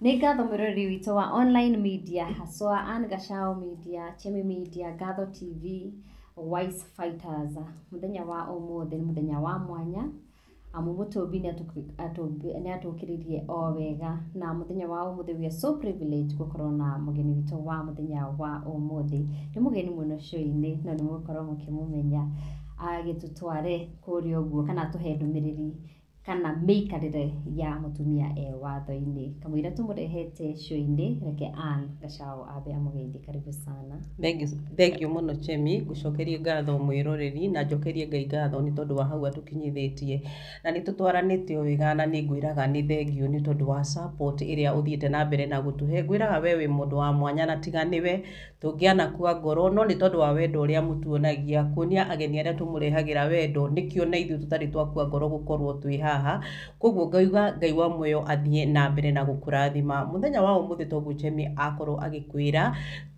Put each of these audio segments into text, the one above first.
Nĩ ngatho mwĩroreri witũ wa online media haswa Ann Gachao Media, Chemi Media, Ngatho TV, Wise Fighters. Mũthenya wa ũmũthĩ nĩ mũthenya wa mwanya amu mũtũmbi nĩ atũkĩrĩrie o wega na mũthenya wa ũmũthĩ we are so privileged gũkorwo na mũgeni witũ wa mũthenya wa ũmũthĩ. Nĩ mũgeni mũno show-inĩ no nĩ mũgũkorwo mũkĩmũmenya agĩtũtware kũrĩa ũguo kana atũhe ndũmĩrĩri kana mĩikarĩre ya mũtumia e watho-inĩ. Kamũira tũmũrehete show-inĩ, reke Ann Gachao ambe amũgeithie. Karibu sana. Thank you mũno Chemi, ngũcokerie ngatho mwĩroreri na njokerie Ngai ngatho nĩ tondũ wa hau atũkinyithĩtie na nĩ tũtwaranĩte o wega na nĩ ngwĩraga nĩ thengiũ nĩ tondũ wa support ĩrĩa ũthiĩte na mbere na gũtũhe. Ngwĩraga we wĩ mũndũ wa mwanya na tiga nĩwe tũngĩanakua ngoro, no nĩ tondũ wa wendo ũrĩa mũtuonagia, kuonia ageni arĩa tũmũrehagĩra wendo, nĩkĩo na ithuĩ tũtarĩ twakua ngoro gũkorwo twĩ haha. Koguo ngauga Ngai wa muoyo athiĩ na mbere na gũkũrathima. Mũthenya wa ũmũthĩ toguo Chemi akorwo agĩkwĩra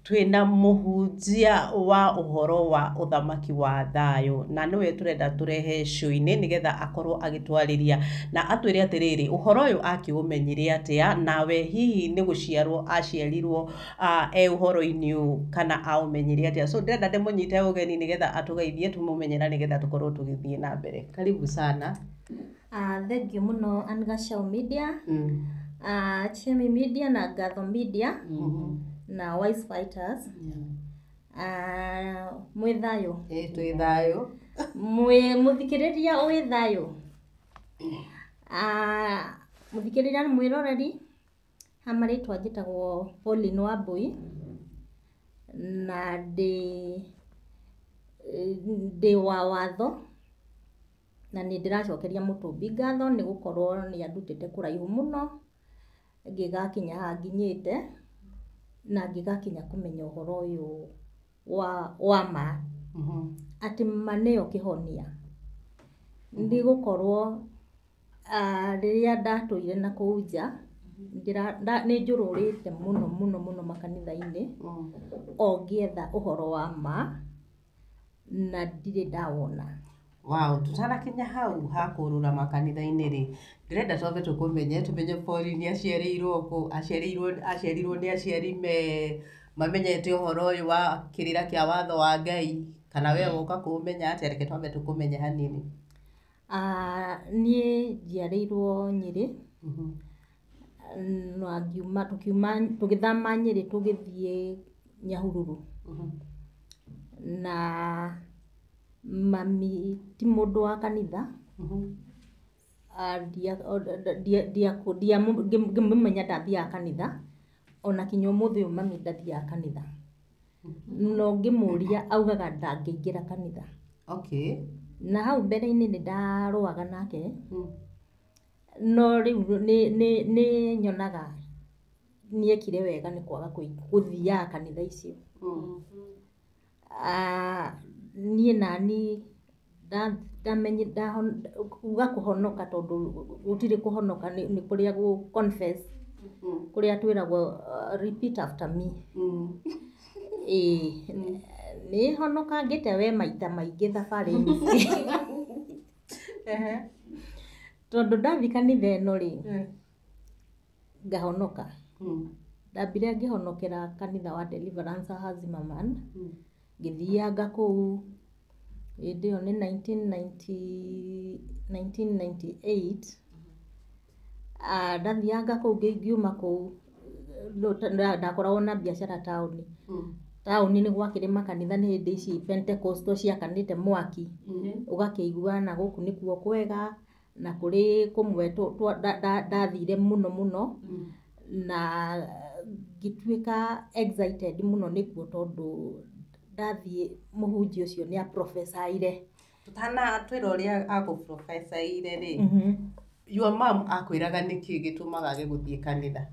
twĩna mũhunjia wa ũhoro wa ũthamaki wa thayũ na nĩwe tũrenda tũrehe show-inĩ nĩgetha akorwo agĩtwarĩria na atwĩre atĩrĩrĩ, ũhoro ũyũ akĩũmenyire atĩa, nawe hihi nĩ gũciarwo aciarirwo e ũhoro-inĩ ũyũ kana aũmenyire atĩa. So ndĩrenda ndĩmũnyite ũgeni nĩgetha atũgeithie tũmũmenye na nĩgetha tũkorwo tũgĩthiĩ na mbere. Karibu sana. Thank you mũno Ann Gachao Media, Chemi Media na Ngatho Media na Wise Fighters. Mwĩ thayũ? Ĩĩ, twĩ thayũ. Mwĩ mũthikĩrĩria wĩ thayũ? Mũthikĩrĩria na mwĩroreri, ha marĩtwa njĩtagwo Pauline Wambui na ndĩ wa watho na nĩ ndĩracokeria mũtũmbi ngatho nĩ gũkorwo nĩ andutĩte kũraihu mũno ngĩgakinya haha nginyĩte na ngĩgakinya kũmenya ũhoro ũyũ wa ma atĩ ma nĩyo kĩhonia. Nĩ gũkorwo rĩrĩa ndatũire na kũu nja nĩ njũrũrĩte mũno mũno mũno makanitha-inĩ o ngĩetha ũhoro wa ma na ndirĩ ndawona. Wow, tutanakinya hau ha kũrũra makanitha-inĩ rĩ, ndĩrenda twambe tũkũmenye, tũmenye Pauline aciarĩirwo kũ, aciarirwo nĩ aciari me mamenyete ũhoro ũyũ wa kĩrĩra kĩa watho wa Ngai, kana we woka kũũmenya atĩa? Reke twambe tũkũmenye hanini. Niĩ njiarĩirwo Nyĩrĩ na ngiuma tũkiuma tũgĩthama Nyĩrĩ tũgĩthiĩ Nyahururu. Na mami ti mũndũ wa kanitha, ngĩmũmenya ndathiaga kanitha, ona kinya ũmũthĩ ũyũ mami ndathiaga kanitha. No ngĩmũria augaga ndangĩingĩra kanitha. Na hau mbere-inĩ nĩ ndarũaga nake, no rĩu nĩ nyonaga nĩekire wega nĩ kwaga gũthiaga kanitha icio. Niĩ nani kuga kũhonoka tondũ gũtirĩ kũhonoka nĩ kũrĩa gũ confess kũrĩa twĩragwo repeat after me. Ĩĩ, nĩ honokangĩte we maita maingĩ thabarĩ-inĩ ici. Tondũ ndathiĩ kanitha ĩno rĩ, ngahonoka. Ndambire ngĩhonokera kanitha wa Deliverance wa Zimmerman, ngĩthianga kũu hĩndĩ ĩyo nĩ 1998. Ndathianga kũu ngiuma kũu ndakoragwo na biacara taũni. Taũni nĩ gwakĩrĩ makanitha nĩ hĩndĩ ici Pentecostal ciakanĩte mwaki, ũgakĩigua na gũkũ nĩkuo kwega na kũrĩ kũmwe ndathire mũno mũno na ngĩtuĩka excited mũno nĩkuo tondũ ndathiĩ mũhunjia ũcio nĩ aprophesy-ire. Tũtanatwĩra ũrĩa agũprophesy-ire rĩ, your mom akwĩraga nĩkĩ gĩtũmaga age gũthiĩ kanitha?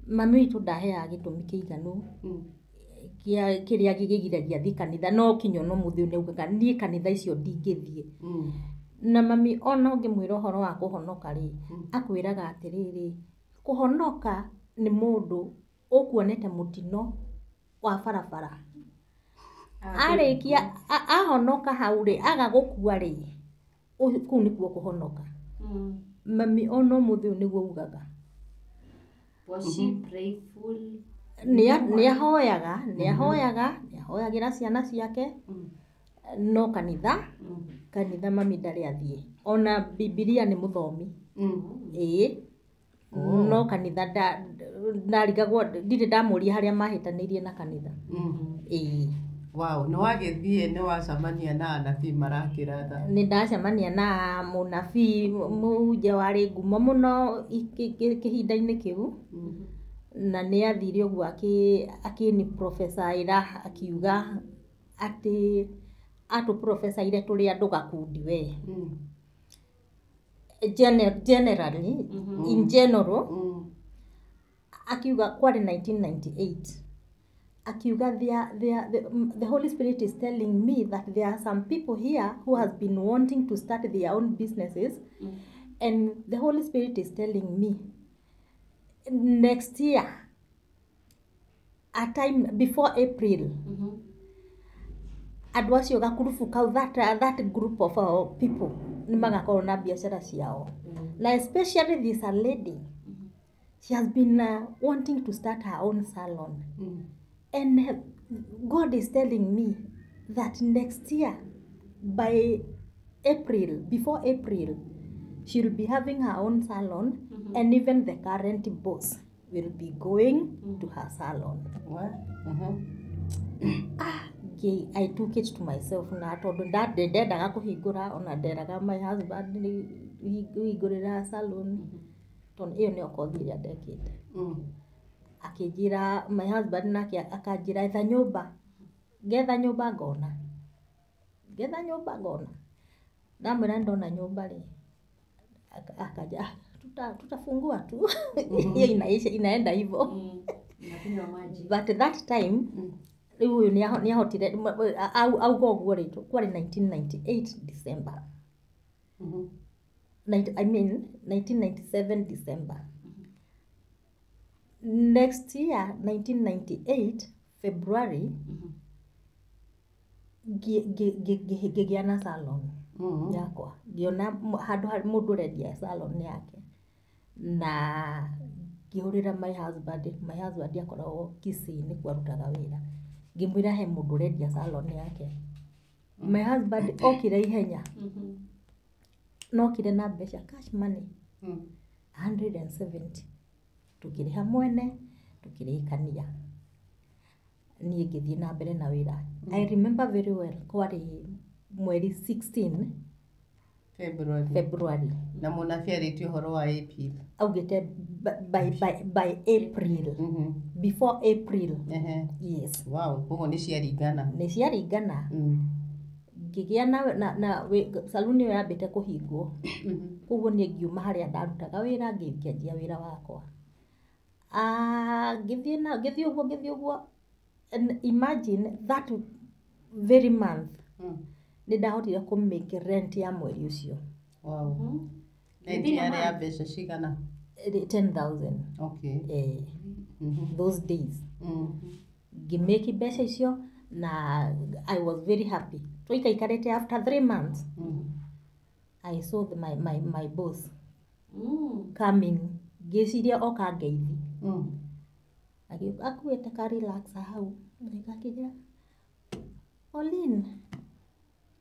Mami witũ ndaheaga gĩtũmi kĩiganu kĩa kĩrĩa kĩgiragia thiĩ kanitha, no kinya ona ũmũthĩ ũyũ nĩaugaga niĩ kanitha icio ndingĩthiĩ. Na mami ona ũngĩmwĩra ũhoro wa kũhonoka rĩ, akwĩraga atĩrĩrĩ, kũhonoka nĩ mũndũ ũkuonete mũtino wa barabara. Arĩkia ahonoka hau rĩ, aga gũkua rĩ, kũu nĩkuo kũhonoka. Mami ona ũmũthĩ ũyũ nĩguo ugaga. Was she prayerful? Nĩ ahoyaga, nĩ ahoyaga, nĩ ahoyagĩra ciana ciake, no kanitha, kanitha mami ndarĩ athiĩ. Ona Bibilia nĩ mũthomi. Ĩĩ. No kanitha ndarigagwo, ndirĩ ndamũria harĩa mahĩtanĩirie na kanitha. Ĩĩ. Wow, nĩ wagĩthiĩ nĩ wacemania na anabii marakĩratha. Nĩ ndacemania na mũnabii mũhunjia warĩ ngumo mũno kĩhinda-inĩ kĩu. Na nĩ athire ũguo akĩni prophesy-ĩra akiuga atĩ atũ prophesy-ire tũrĩ andũ gakundi we. Generally, in general, akiuga kwarĩ 1998. Akiuga the Holy Spirit is telling me that there are some people here who has been wanting to start their own businesses, and the Holy Spirit is telling me next year, a time before April, andũ acio gakurubu kau, that group of people nĩ magakorwo na biacara ciao. Na especially this a lady, she has been wanting to start her own salon. And God is telling me that next year, by April, before April, she'll be having her own salon, and even the current boss will be going to her salon. What? Ah, I took it to myself na tondũ ndendaga kũhingũra, ona nderaga my husband hingũrĩra salon, tondũ ĩyo nĩyo kothi ĩrĩa ndekĩte. Akĩnjĩra my husband nake akanjĩra etha nyũmba, ngetha nyũmba ngona, ngetha nyũmba ngona. Ndamwĩra ndona nyũmba rĩ, akaja tutafungua tu. Hiyo inaisha, inaenda hivyo. But that time rĩu ũyũ nĩ ahotire auga ũguo rĩ, kwarĩ 1998 December. I mean 1997 December. Next year 1998 February ngĩgĩa na salon yakwa, ngĩona handũ mũndũ ũrendia salon yake na ngĩhũrĩra my husband. My husband akoragwo Kisii nĩkuo arutaga wĩra. Ngĩmwĩra he mũndũ ũrendia salon yake. My husband okire ihenya, nokire na mbeca, cash money, 170. Tukĩrĩha mwene, tukĩrĩkania, niĩ ngĩthiĩ na mbere na wĩra. I remember very well, kwarĩ mweri 16 February. February. Na mũnabii arĩtie ũhoro wa April. Augĩte by April, before April. Yes. Wow, koguo nĩ ciaringana. Nĩ ciaringana. Ngĩgĩa na saluni ĩyo yambĩte kũhingwo, koguo niĩ ngiuma harĩa ndarutaga wĩra, ngĩanjia wĩra wakwa. Ah, ngĩthiĩ na ngĩthiĩ ũguo, ngĩthiĩ ũguo, and imagine that very month nĩ ndahotire kũ make rent ya mweri ũcio. Wow. Rent yarĩ ya mbeca cigana? 10,000. Okay. Eh, those days ngĩmake mbeca icio na I was very happy. Twaikaikarĩte, after 3 months I saw my boss coming. Ngĩciria oka ngeithi. Agĩũka akuĩte ka relaxer hau. Agĩũka akĩnjĩra, "Pauline,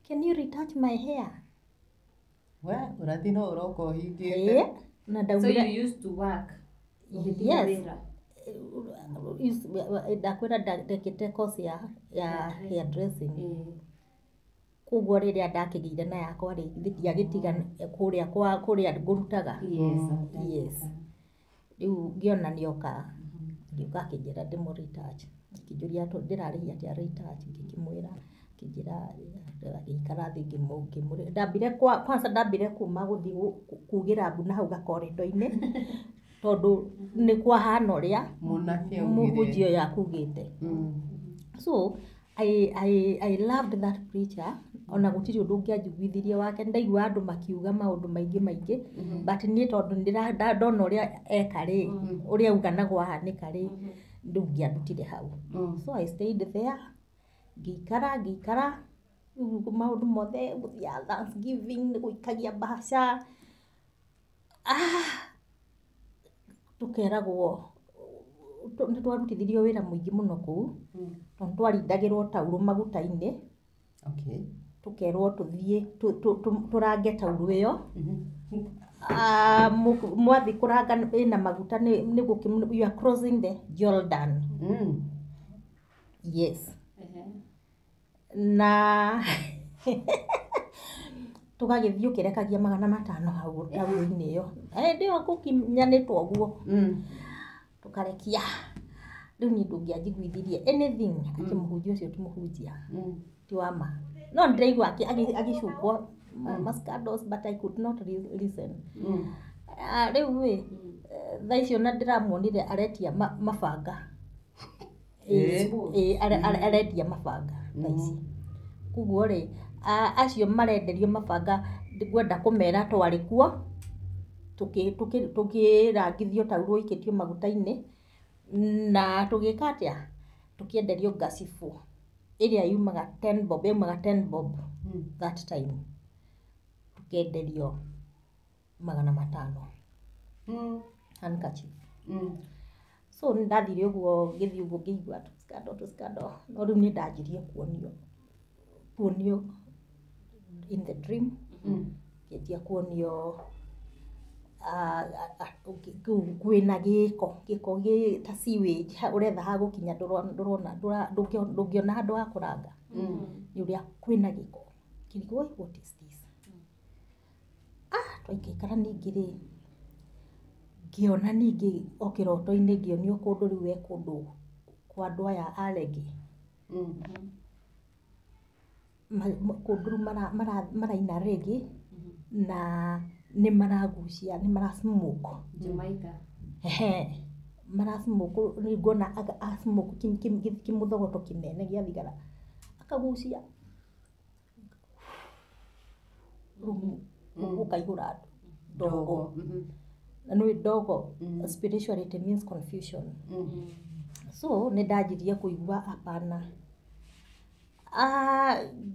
can you retouch my hair?" We, ũrathi no ũroka ũhingĩte. Ĩĩ, na So ndaumire. you used to work? Ũgĩtiga Yes. wĩra? Ndakwĩra ndekĩte course ya hair dressing. Koguo rĩrĩa ndakĩgĩire na yakwa rĩ, ndiagĩtiga kũrĩa kwa kũrĩa ngũrutaga. Yes. Rĩu ngĩona nĩoka, agĩũka akĩnjĩra ndĩmũ retouch. Akĩnjũria ndĩrarĩhia atĩa retouch, ngĩkĩmwĩra, akĩnjĩra, agĩikara thĩ, ngĩmũ ndambire kwanza ndambire kuma gũthiĩ kugĩra mbu na hau gakorido-inĩ, tondũ nĩ kwahana ũrĩa Mũnabii mũhunjia augire. Ũyũ akugĩte. So I loved that preacher. Ona gũtirĩ ũndũ ũngĩanjiguithirie wake. Ndaigua andũ makiuga maũndũ maingĩ maingĩ, but niĩ tondũ ndona ũrĩa eka rĩ, ũrĩa auga na gwahanĩka rĩ, rĩu ngĩandutire hau. So I stayed there, ngĩikara ngĩikara rĩu maũndũ mothe, gũthiaga Thanksgiving, gũikagia mbaca. Tũkeragwo nĩ twarutithirio wĩra mũingĩ mũno kũu, tondũ twarindagĩrwo taurũ maguta-inĩ. Tũkerwo tũthiĩ tũrange taurũ ĩyo. Mwathiĩ kũranga ĩna maguta nĩ you are crossing the Jordan. Yes. Na tũgagĩthiĩ ũkĩrekagia 500 hau taurũ-inĩ ĩyo. Hĩndĩ ĩyo gũkinyanĩtwo ũguo. Tũkarekia. Rĩu niĩ ndũngĩanjiguithirie anything atĩ mũhunjia ũcio ti mũhunjia. Ti wa ma. No nĩndĩraigua agĩcukwo ma scandals, but I could not listen. Rĩu ĩ thaa icio na ndĩramuonire aretia mabanga. Ĩ arendia mabanga thaa ici. Koguo rĩ, acio marenderio mabanga ngwenda kũmera twarĩ kuo tũkĩrangithio taurũ ĩikĩtio maguta-inĩ na tũgĩka atĩa, tũkĩenderio ngacibũ ĩrĩa yumaga 10 bob, yaumaga 10 bob that time, tũkenderio 500 handkerchief. So nĩ ndathire ũguo, ngĩthiĩ ũguo ngĩigua tũ scandal, no rĩu nĩ ndanjirie kuonio in the dream. Ngĩanjia kuonio kũu kwĩna gĩko, gĩko gĩ ta sewage, ũretha ha gũkinya ndũrona, ndũngĩona handũ ha kũranga nĩ ũrĩa kwĩna gĩko. Ngĩrigwo, what is this? Twaikaikara ningĩ rĩ, ngĩona ningĩ o kĩroto-inĩ ngĩonio kũndũ rĩu we kũndũ kwa andũ aya a reggae. Kũndũ rĩu maraina reggae na nĩ maragucia, nĩ mara smoke. Jamaica. Ehe, mara smoke, rĩu ngona a smoke kĩmũthogoto kĩnene gĩa thigara akagucia rĩu gũkaihũra ndogo. Na nĩ ndogo spiritually it means confusion. So nĩ ndanjirie kũigua hapana.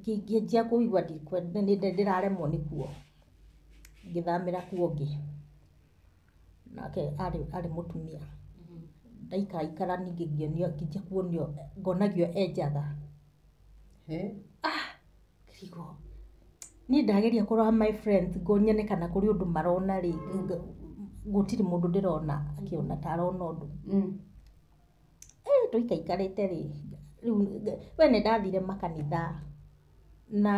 Ngĩanjia kũigua nĩ ndĩraremwo nĩ kuo. Ngĩthamĩra kuo ũngĩ. Nake arĩ mũtumia. Ndaikaraikara ningĩ ngĩonio, ngĩanjia kuonio, ngonagio enjaga. Ngĩrigwo niĩ ndageria kũrora my friends nyone kana kũrĩ ũndũ marona rĩ, gũtirĩ mũndũ ndĩrona akĩona ta arona ũndũ. Tũikaikarĩte rĩ, rĩu we nĩ ndathire makanitha na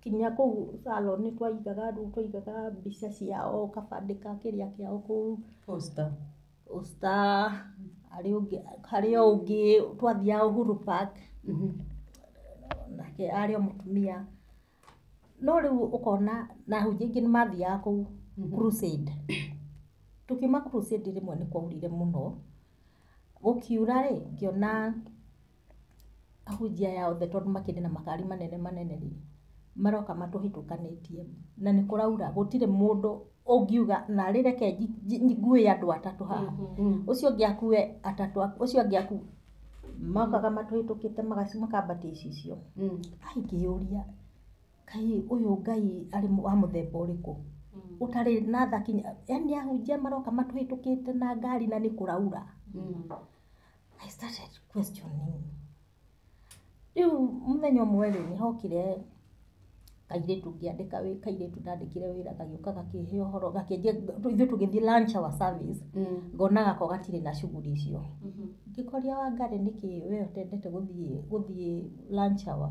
kinya kũu salon nĩ twaigaga, rĩu twaigaga mbica ciao, ũkabandĩka kĩrĩa kĩao kũu. Poster. Poster, harĩ o ũngĩ twathiaga Uhuru Park, nake arĩ o mũtumia. No rĩu ũkona na ahunjia aingĩ nĩ mathiaga kũu crusade. Tũkiuma crusade rĩmwe nĩ kwaurire mũno. Gũkiura rĩ, ngĩona ahunjia aya othe tondũ makĩrĩ na makari manene manene rĩ, maroka matũhĩtũkanĩtie na nĩ kũraura, gũtirĩ mũndũ ũngiuga narĩ reke ngue andũ atatũ haha, ũcio ũngĩ akue atatũ, ũcio ũngĩ akue, mokaga matũhĩtũkĩte makambatia icicio. Ai, ngĩyũria kaĩ ũyũ Ngai arĩ wa mũthemba ũrĩkũ ũtarĩ na tha kinya, yani ahunjia maroka matũhĩtũkĩte na ngari na nĩ kũraura. I started questioning. Rĩu mũthenya ũmwe rĩ, nĩ hokire kairĩtu ngĩandĩka kairĩtu ndandĩkire wĩra gagĩũka gakĩhe ũhoro gakĩanjia ithuĩ tũgĩthiĩ lunch hour service, ngona gako gatirĩ na shughuli icio. Ngĩkoria Wangari nĩkĩ we ũtendete gũthiĩ lunch hour?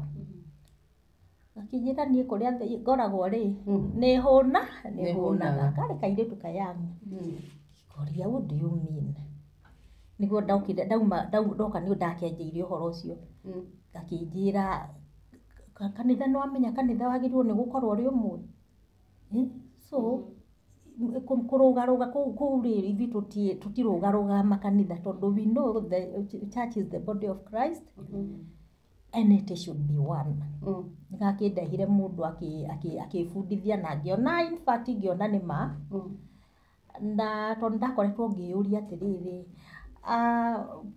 Gakĩnjĩra niĩ kũrĩa ngoragwo rĩ, nĩ hũna, nĩ hũnaga. Karĩ kairĩtu ka young. Ngĩkoria what do you mean? Nĩguo ndokire ndauma ndoka nĩ ndakĩanjĩire ũhoro ũcio. Gakĩnjĩra kanitha nĩ wamenya kanitha wagĩrĩirwo nĩ gũkorwo ũrĩ ũmwe. So kũrũgarũga kũu rĩ, ithuĩ tũtirũgarũgaga makanitha tondũ we know the church is the body of Christ and it should be one. Nĩgakĩndehire mũndũ akĩbundithia na ngĩona, in fact ngĩona nĩ ma. Na tondũ ndakoretwo ngĩyũria atĩrĩrĩ,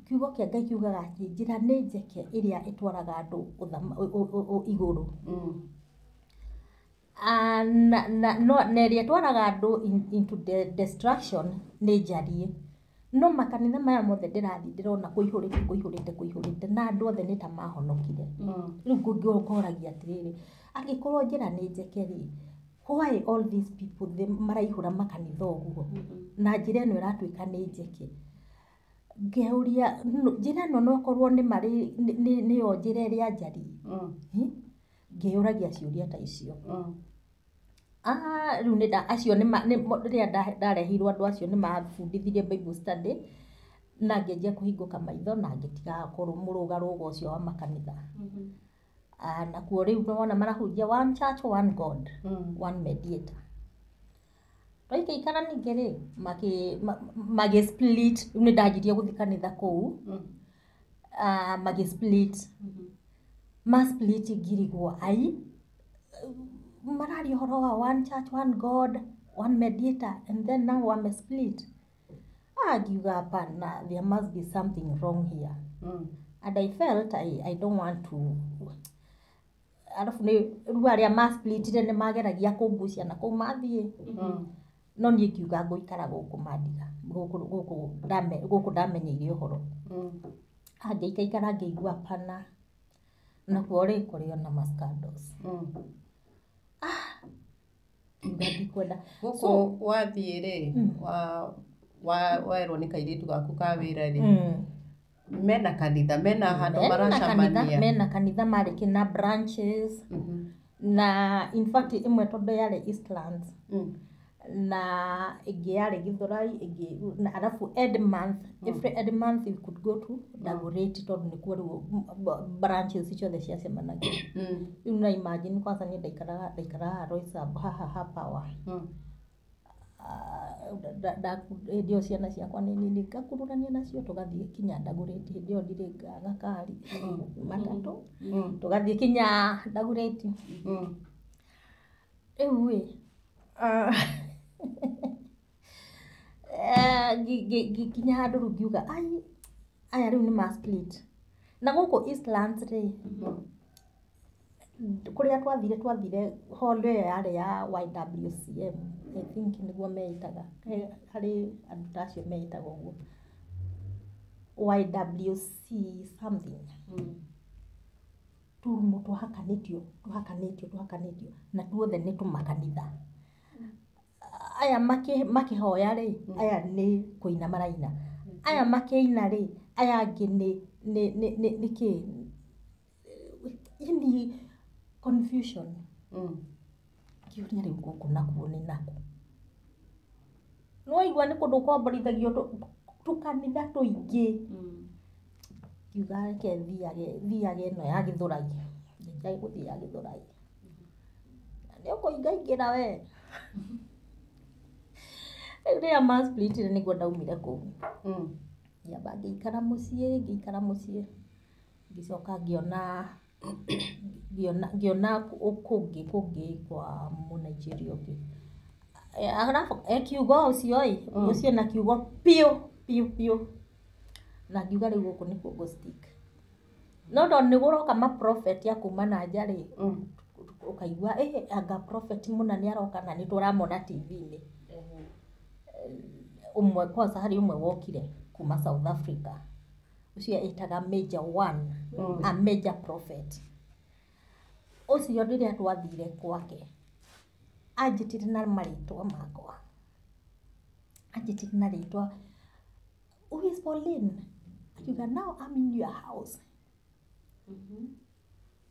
kiugo kĩa Ngai kiugaga atĩ njĩra nĩ njeke ĩrĩa ĩtwaraga andũ igũrũ. Ah, na, no, na ĩrĩa ĩtwaraga andũ into the destruction nĩ njarie. No makanitha maya mothe ndĩrathiĩ ndĩrona kũihũrĩte, kũihũrĩte, kũihũrĩte, na andũ othe nĩ ta mahonokire. Rĩu ngoragia atĩrĩrĩ, angĩkorwo njĩra nĩ njeke rĩ, why all these people maraihũra makanitha ũguo na njĩra ĩno ĩratuĩka nĩ njeke? Ngeuria njĩra ĩno no korwo nĩ marĩ nĩyo njĩra ĩrĩa njariĩ. Ngĩyũragia ciũria ta icio. Ah, rĩu nĩ acio nĩ rĩrĩa ndareheirwo andũ acio nĩ mabundithirie Bible study na ngĩanjia kũhingũka maitho na ngĩtiga mũrũgarũga ũcio wa makanitha. Ah, nakuo rĩu nĩwona marahunjia one church, one God, one mediator. Twaikaikara ningĩ rĩ, magĩ split. Rĩu nĩ ndanjirie gũthiĩ kanitha kũu. Ah, magĩ split. Ma split ngirigwo ai mararia ũhoro wa one church, one God, one mediator, and then now wame split. Ah, ngiuga hapana, there must be something wrong here. And I felt I don't want to. Arabu nĩ rĩu arĩa ma splitire nĩ mageragia kũngucia na kũu mathiĩ. No niĩ ngiuga ngũikara gũkũ mandiga gũkũ ndamenyeire ũhoro. Ah, ngĩikaikara ngĩigua hapana. Nakuo rĩ kũrĩ ona ma scandals. Ngiuga ndikwenda. Gũkũ wathiĩ rĩ, werwo nĩ kairĩtu gaku ka wĩra rĩ, mena kanitha, mena handũ Mena kanitha, maracemania? Mena kanitha, marĩ kĩna branches. Na in fact ĩmwe tondũ yarĩ Eastlands na ĩngĩ yarĩ Githurai, ĩngĩ na arabu end month, every end month you could go to Dagoretti tondũ nĩkuo rĩu branches ciothe ciacemanagia. Rĩu na imagine kwanza niĩ ndaikaraga Roysambu haha ha Power. Ah, hĩndĩ ĩyo ciana ciakwa nĩ nini, ngakururania nacio tũgathiĩ kinya Dagoretti. Hĩndĩ ĩyo ndirĩ gakari matatũ, tũgathiĩ kinya Dagoretti. Rĩu ĩ, ah, ngĩkinya handũ rĩu ngiuga ai aya rĩu nĩ ma split. Na gũkũ Eastlands rĩ, kũrĩa twathire hall ĩyo yarĩ ya YWCM, I think nĩguo meĩtaga. Harĩ andũ ta acio meĩtaga ũguo, YWC something. Turumu twahakanĩtio, tũhakanĩtio, tũhakanĩtio, na tuothe nĩ tũmakanitha. Aya makĩhoya rĩ, aya nĩ kũina maraina. Aya makĩina rĩ, aya angĩ nĩ kĩ, yani confusion. Ngĩũria rĩu gũkũ nakuo nĩ nakũ? Nĩwaigua nĩ kũndũ gũkomborithagio tũkanitha tũingĩ. Ngiuga reke thiage ĩno ya Gĩthũrai. Ngĩanjia gũthiĩ ya Gĩthũrai. Na nĩ ũkũingaingĩra we. Rĩu rĩrĩa ma split nĩguo ndaumire kũu. Ngĩamba ngĩikara mũciĩ, ngĩikara mũciĩ, ngĩcoka ngĩona kũngĩ kwa Mũnigeria ũngĩ. Arabu e kiugo ũcio ĩ, ũcio na kiugo biũ biũ biũ. Na ngiuga rĩu gũkũ nĩkuo ngũ stick. No tondũ nĩ kũroka ma prophet a kuma na nja rĩ, ũkaigua anga prophet mũna nĩ aroka na nĩ tũramona TV-inĩ. Ũmwe kwanza, harĩ ũmwe wokire kuma South Africa. Ũcio ĩtaga Major One, a major prophet. Ũcio rĩrĩa twathire kwake, anjĩtire na marĩtwa makwa. Anjĩtire na rĩtwa, "Who is Pauline?" Akiuga, "Now I'm in your house.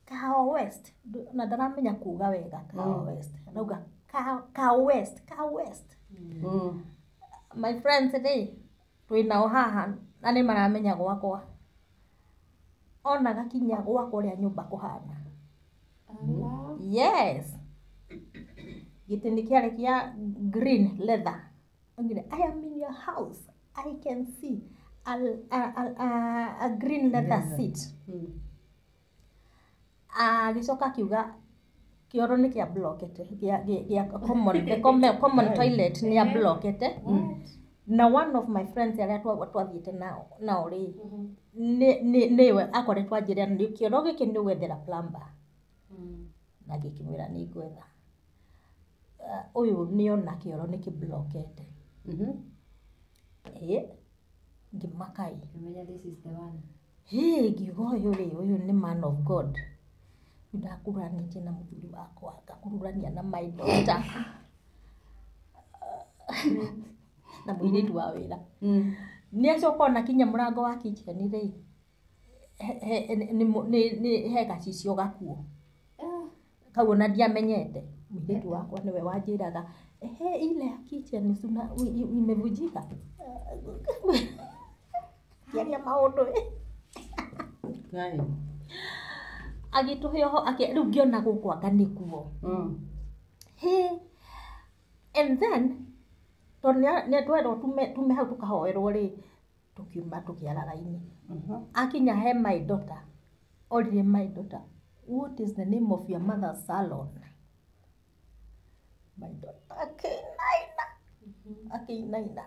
Kahawa West." Na ndaramenya kuga wega Kahawa West. Arauga Kahawa West, Kahawa West. My friends rĩ, twĩnao haha na nĩ maramenya gwakwa. Onaga kinya gwakwa ũrĩa nyũmba kũhana. Yes. Gĩtĩ nĩ kĩarĩ kĩa green leather. Augire, "I am in your house. I can see a green leather seat." Agĩcoka akiuga kĩoro nĩ kĩa blokete gĩa common, the common toilet nĩ ya blokete. Na one of my friends arĩa twathiĩte nao rĩ, nĩwe akoretwo anjĩra nĩ kĩoro gĩkĩ nĩ ũgwethera plumber. Na ngĩkĩmwĩra nĩ ngwetha. Ũyũ nĩona kĩoro nĩ kĩblokete. Ĩ ngĩmaka ĩ. Ngĩmenya this is the one. Hĩ, ngiuga ũyũ rĩ, ũyũ nĩ man of God. Rĩu ndakururanĩtie na mũthuri wakwa, ngakururania na my daughter na mũirĩtu wa wĩra. Nĩ acoka ona kinya mũrango wa kitchen rĩ, he gacicio gakuo. Kau ona ndiamenyete. Mũirĩtu wakwa nĩwe wanjĩraga, ehe, ile ya kitchen imevunjika. Ngĩaria maũndũ ĩ. Ngai. Agĩtũhe oho, rĩu ngĩona gũkũ anga nĩkuo. Hĩ, and then tondũ nĩ twerwo tume hau tũkahoerwo rĩ, tũkiuma tũkĩara raini. Akinya he my daughter, oririe my daughter, what is the name of your mother's salon? My daughter akĩinaina, akĩinaina.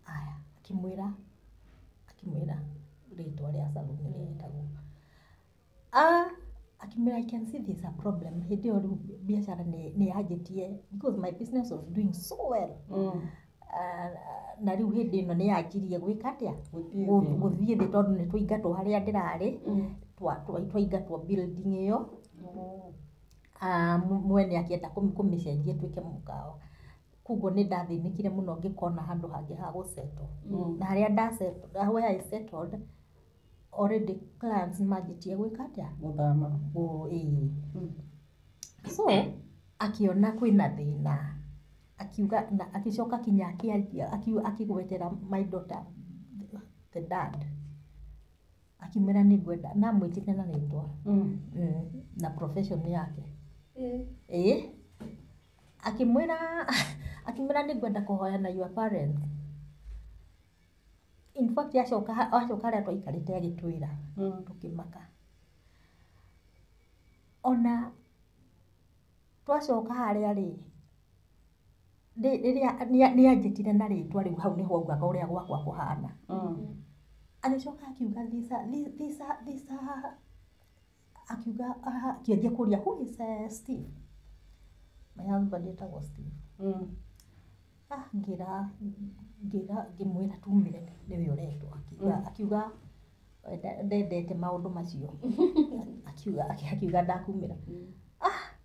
Aya, akĩmwĩra rĩtwa rĩa salon ĩrĩa ĩtagwo. Ah, akĩmwĩra I can see there's a problem. Hĩndĩ ĩyo rĩu biacara nĩ yanjĩtie because my business was doing so well. Na rĩu hĩndĩ ĩno nĩ yanjirie gwĩka atĩa? Gũthiĩ thĩ. Gũthiĩ thĩ tondũ nĩ twaingatwo harĩa ndĩrarĩ, twaingatwo building ĩyo. Mwene akĩenda kũmĩcenjia ĩtuĩke mũkawa. Koguo nĩ ndathĩnĩkire mũno ngĩkona handũ hangĩ ha gũsettle. Na harĩa ndasettle, where I settled, already clients nĩ manjĩtie gwĩka atĩa? Gũthama. Ĩĩ. So akĩona kwĩna thĩna, akiuga na agĩcoka kinya akĩaria, akĩgwetera my daughter the dad, akĩmwĩra nĩ ngwenda, na amwĩtire na rĩtwa na profession yake. Ĩĩ, akĩmwĩra nĩ ngwenda kũhoya na your parents. In fact acoka harĩa twaikarĩte agĩtwĩra, tũkĩmaka. Ona twacoka harĩa rĩ, rĩrĩa nĩ anjĩtire na rĩtwa rĩu, hau nĩho augaga ũrĩa gwakwa kũhana. Agĩcoka akiuga this akiuga akĩanjia kũria who is Steve? My husband etagwo Steve. Ah, ngĩra ngĩmwĩra tumĩre nĩwe ũretwo. Akiuga ndendete maũndũ macio. Akiuga ndakumĩra. Ah,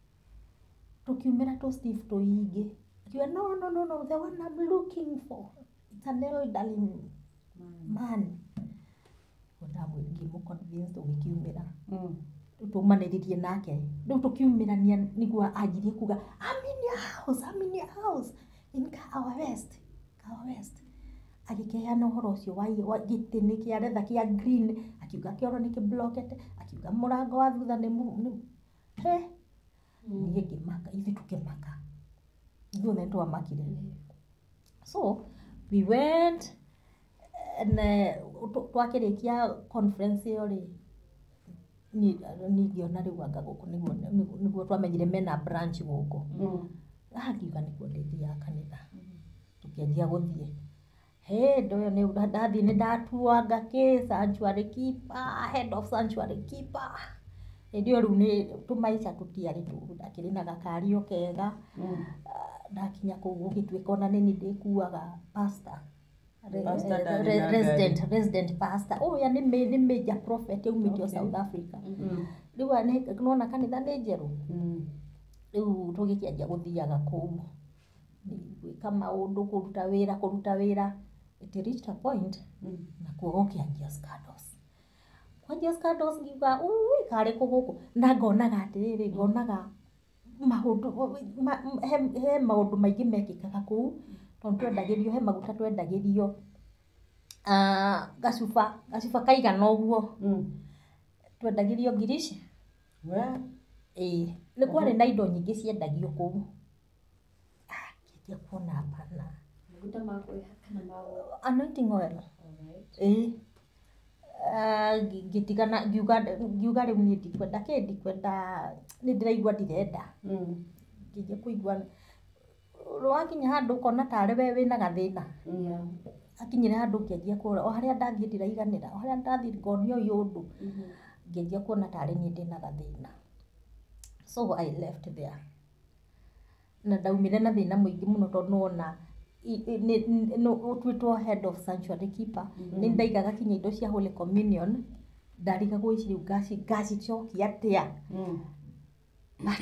tũkiumĩra tũ Steve tũingĩ. Akiuga no no no no, the one I'm looking for, it's an elderly man. Ngĩmũ convince tũgĩkiumĩra. Rĩu taumanĩrĩrie nake. Rĩu tũkiumĩrania nĩguo anjirie kuga I'm in your house, I'm in your house in Kahawa West, Kahawa West. Agĩkĩheana ũhoro ũcio wa gĩtĩ nĩ kĩa retha kĩa green, akiuga kĩoro nĩ kĩblokete, akiuga mũrango wa thutha nĩ he. Niĩ ngĩmaka, ithuĩ tũkĩmaka. Ithuothe nĩ twamakire. So we went and twakĩrĩkia conference ĩyo rĩ, niĩ ngĩona rĩu anga gũkũ nĩguo twamenyire mena branch gũkũ. Ah, ngiuga nĩkuo ndĩthiaga kanitha. Tũkĩanjia gũthiĩ. Hĩ, ũyũ nĩ ndathiĩ nĩ ndatuanga kĩ, sanctuary keeper, head of sanctuary keeper. Hĩndĩ ĩyo rĩu nĩ tũmaica tũtiarĩ tũru, ndakĩrĩ na gakari o kega. Ndakinya kũu gũgĩtuĩka ona nĩ niĩ ndĩkuaga pastor. Pastor ndarĩ na ngari. Resident pastor. Ũrĩa nĩ major prophet aumĩte o South Africa. Rĩu nĩwona kanitha nĩ njerũ. Rĩu tũgĩkĩanjia gũthiaga kũu, gwĩka maũndũ, kũruta wĩra. It reached a point nakuo gũkĩanjia scandals. Kwanjia scandals ngiuga ui karĩ kũ gũkũ, na ngonaga atĩrĩrĩ, ngonaga maũndũ, he maũndũ maingĩ mekĩkaga kũu, tondũ twendagĩrio, he maguta twendagĩrio, gacuba kaigana ũguo, twendagĩrio ngiri ici. Ĩĩ, nĩ kwarĩ na indo nyingĩ ciendagio kũu. Ah, ngĩanjia kuona hapana. Maguta ma kwĩhaka na ma Anointing oil. Ĩĩ. Ngĩtigana, ngiuga rĩu niĩ ndikwenda kĩ, ndikwenda, nĩ ndĩraigua ndirenda. Ngĩanjia kũigua wakinya handũ ũkona tarĩ we wĩna gathĩna. Akinyire handũ ngĩanjia kuona o harĩa ndathiĩ ndiraiganĩra, o harĩa ndathiĩ ngonio ũyũ ũndũ. Ngĩanjia kuona tarĩ niĩ ndĩna gathĩna. So I left there. Na ndaumire na thĩna mũingĩ mũno tondũ nĩwona ũtuĩtwo head of sanctuary keeper, nĩ ndaigaga kinya indo cia Holy Communion, ndarigagwo ici rĩu ngacicokia atĩa. But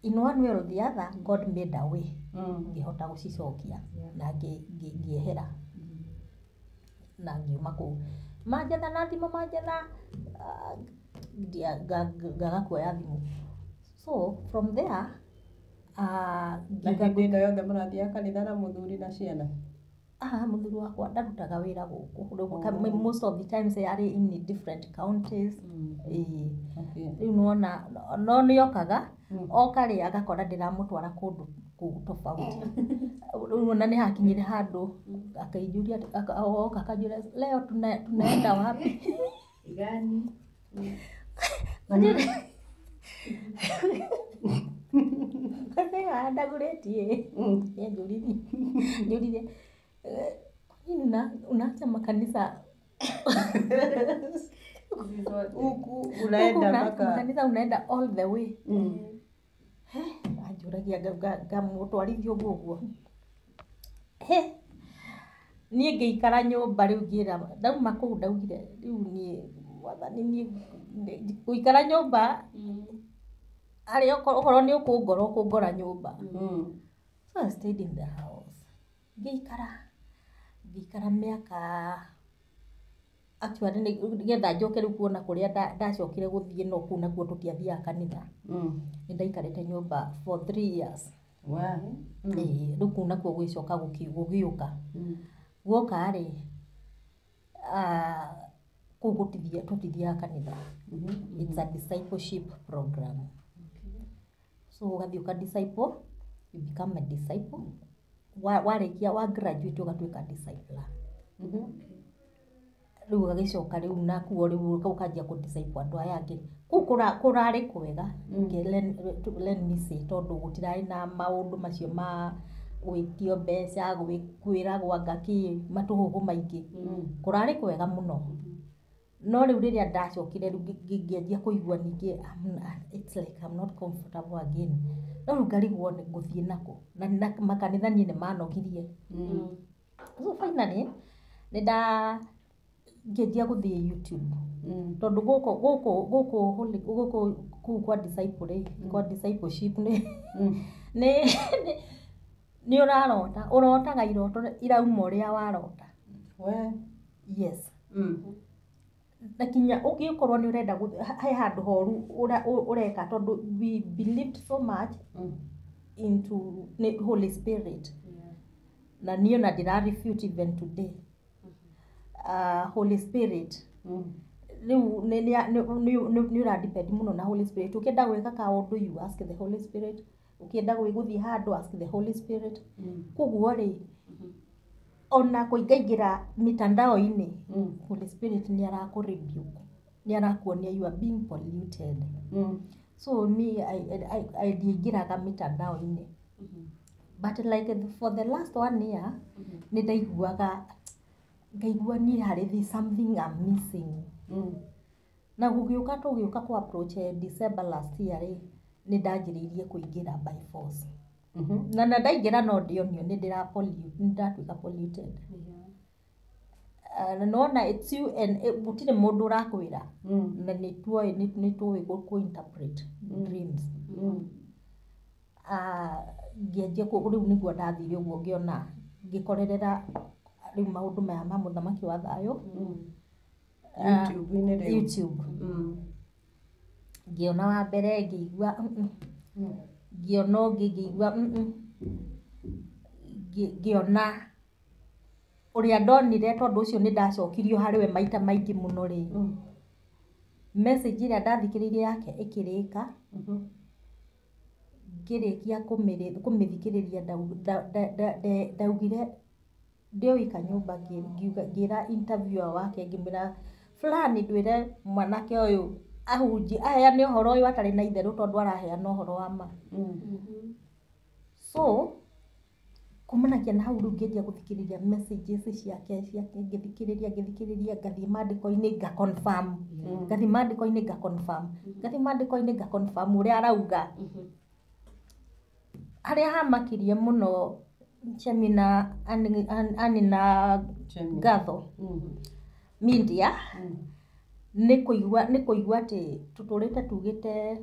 in one way or the other, God made a way. Ngĩhota gũcicokia na ngĩehera na ngiuma kũu. Manjetha na thimũ manjetha, ngaga kuoya thimũ. So from there, Na ngiuga hĩndĩ ĩno yothe mũrathiaga kanitha na mũthuri na ciana? Ah, mũthuri wakwa ndarutaga wĩra gũkũ. Rĩu most of the times arĩ in different counties. Ĩĩ. Rĩu nĩwona no nĩokaga, oka rĩ agakora ndĩramũtwara kũndũ kũu tofauti. Rĩu ona nĩ hakinyire handũ akĩnjũria, oka akanjũria, leo tunaenda wapi? Gani? Ndagũrĩtie. Nĩanjũririe, njũririe, kwa nini unaacha makanisa Huku unaenda unaacha mpaka makanisa unaenda all the way. Anjũragia ngamũtwarithia ũguo ũguo. He, niĩ ngĩikara nyũmba rĩu ngĩra ndauma kũu ndaugire rĩu niĩ mwathani niĩ gũikara nyũmba harĩa okorwo nĩ ũkũngora ũkũngora nyũmba. So I stayed in the house. Ngĩikara ngĩikara mĩaka actually nĩgetha njoke rĩu kuona kũrĩa ndacokire gũthiĩ no kũu nakuo tũtiathiaga kanitha. Nĩ ndaikarĩte nyũmba for 3 years. Ĩĩ, rĩu kũu nakuo gũgĩcoka gũgĩũka. Guoka rĩ, kũu tũtithiaga kanitha. It's a discipleship program. So ũgathiĩ ũka disciple, you become a disciple. Warĩkia wa graduate ũgatuĩka discipler. Rĩu ũgagĩcoka rĩu nakuo rĩu ũkanjia kũ disciple andũ aya angĩ. Kũu kũrarĩ kwega, let me say, tondũ gũtirarĩ na maũndũ macio ma gwĩtio mbeca, kwĩragwo anga kĩ, matũhũhũ maingĩ. Kũrarĩ kwega mũno. No rĩu rĩrĩa ndacokire rĩu ngĩanjia kũigua ningĩ it's like I'm not comfortable again. No rĩu ngarigwo nĩ ngũthiĩ nakũ. Na makanitha niĩ nĩ manogirie. So finally nĩ nda ngĩanjia gũthiĩ YouTube. Tondũ gũkũ gũkũ gũkũ gũkũ kũu kwa disciple rĩ, kwa discipleship nĩ nĩ ũrarota, ũrotaga iroto irauma ũrĩa warota. We. Yes. Na kinya ũngĩkorwo nĩ ũrenda he handũ horu ũreka tondũ we believed so much into Holy Spirit. Na niĩ ona ndĩra refute even today. Holy Spirit. Rĩu nĩ ũra depend mũno na Holy Spirit. Ũkĩenda gwĩka kaũndũ you ask the Holy Spirit. Ũkĩenda gũthiĩ handũ ask the Holy Spirit. Koguo rĩ, ona kũingaingĩra mitandao-inĩ, Holy Spirit nĩ arakũ rebuke. Nĩ arakuonia you are being polluted. So me I ndiingĩraga mitandao-inĩ. But like for the last 1 year, nĩ ndaiguaga ngaigua niĩ harĩ there's something I'm missing. Na gũgĩũka tũgĩũka kũ approach December last year rĩ, nĩ ndanjĩrĩirie kũingĩra by force. Na ndaingĩra no ndĩonio nĩ ndĩra pollute, nĩ ndatuĩka polluted. Na nĩwona it's you and gũtirĩ mũndũ ũrakwĩra. Na nĩ tuoĩ nĩ tũĩ kũ interpret dreams. Ngĩanjia rĩu nĩguo ndathire ũguo ngĩona ngĩkorerera rĩu maũndũ maya ma mũthamaki wa thayũ. YouTube-inĩ rĩu. YouTube. Ngĩona wa mbere ngĩigua Ngĩona ũngĩ ngĩigua Ngĩona ũrĩa ndonire tondũ ũcio nĩ ndacokirio harĩ we maita maingĩ mũno rĩ. Message ĩrĩa ndathikĩrĩirie yake ĩkĩrĩka. Ngĩrĩkia kũmĩthikĩrĩria ndaugire ndĩ wika nyũmba ngĩra interviewer wake ngĩmwĩra fulani ndwĩre mwanake ũyũ ahunjie aheane ũhoro ũyũ atarĩ na itherũ tondũ araheana ũhoro wa ma. So kumanagia na hau rĩu ngĩanjia gũthikĩrĩria messages ciake ngĩthikĩrĩria ngĩthikĩrĩria ngathiĩ maandĩko-inĩ nga confirm. Ngathiĩ maandĩko-inĩ nga confirm. Ngathiĩ maandĩko-inĩ nga confirm ũrĩa arauga. Harĩa hamakirie mũno Chemi na Ani na Chemi. Ngatho media nĩ kũigua atĩ tũtũrĩte tugĩte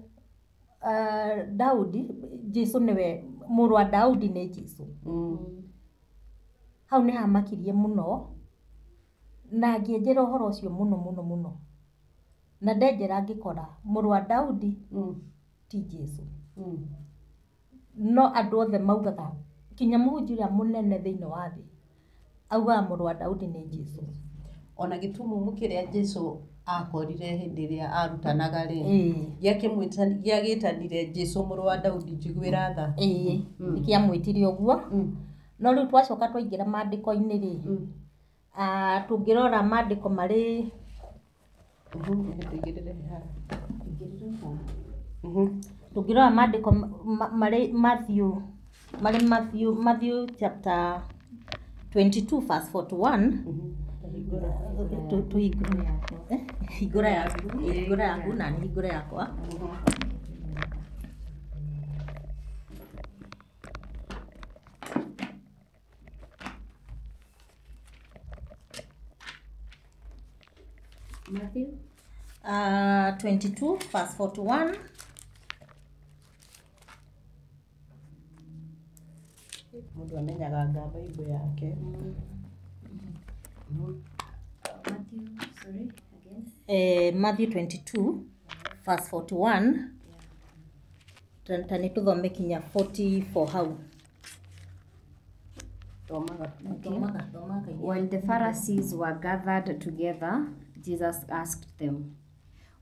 Daudi, Jesu nĩwe mũrũ wa Daudi, nĩ Jesu. Hau nĩ hamakirie mũno na ngĩenjera ũhoro ũcio mũno mũno mũno, na ndenjera ngĩkora mũrũ wa Daudi ti Jesu. No andũ othe maugaga, kinya mũhunjia ũrĩa mũnene thĩinĩ wa thĩ augaga mũrũ wa Daudi nĩ Jesu. Ona gĩtumumu kĩrĩa Jesu akorire hĩndĩ ĩrĩa arutanaga rĩ, gĩagĩtanire, "Jesu mũrũ wa Daudi, njiguĩra tha." Ĩĩ, nĩkĩamwĩtire ũguo. No rĩu twacoka twaingĩra maandĩko-inĩ rĩ, tũngĩrora maandĩko marĩ Tũigĩrĩre haha. Tũngĩrora maandĩko marĩ Matthew, marĩ Matthew chapter 22 verse 41. Tũhingũre, hingũra yaku, hingũra yaku na nĩ hingũre yakwa. Matthew 22 verse 41. Mũndũ amenyaga anga Bible yake. Matthew, sorry, again. Matthew 22 verse 41. Ta nĩ tũthome kinya 44 hau. Thomaga. Thomaga, thomaga. While the Pharisees were gathered together, Jesus asked them,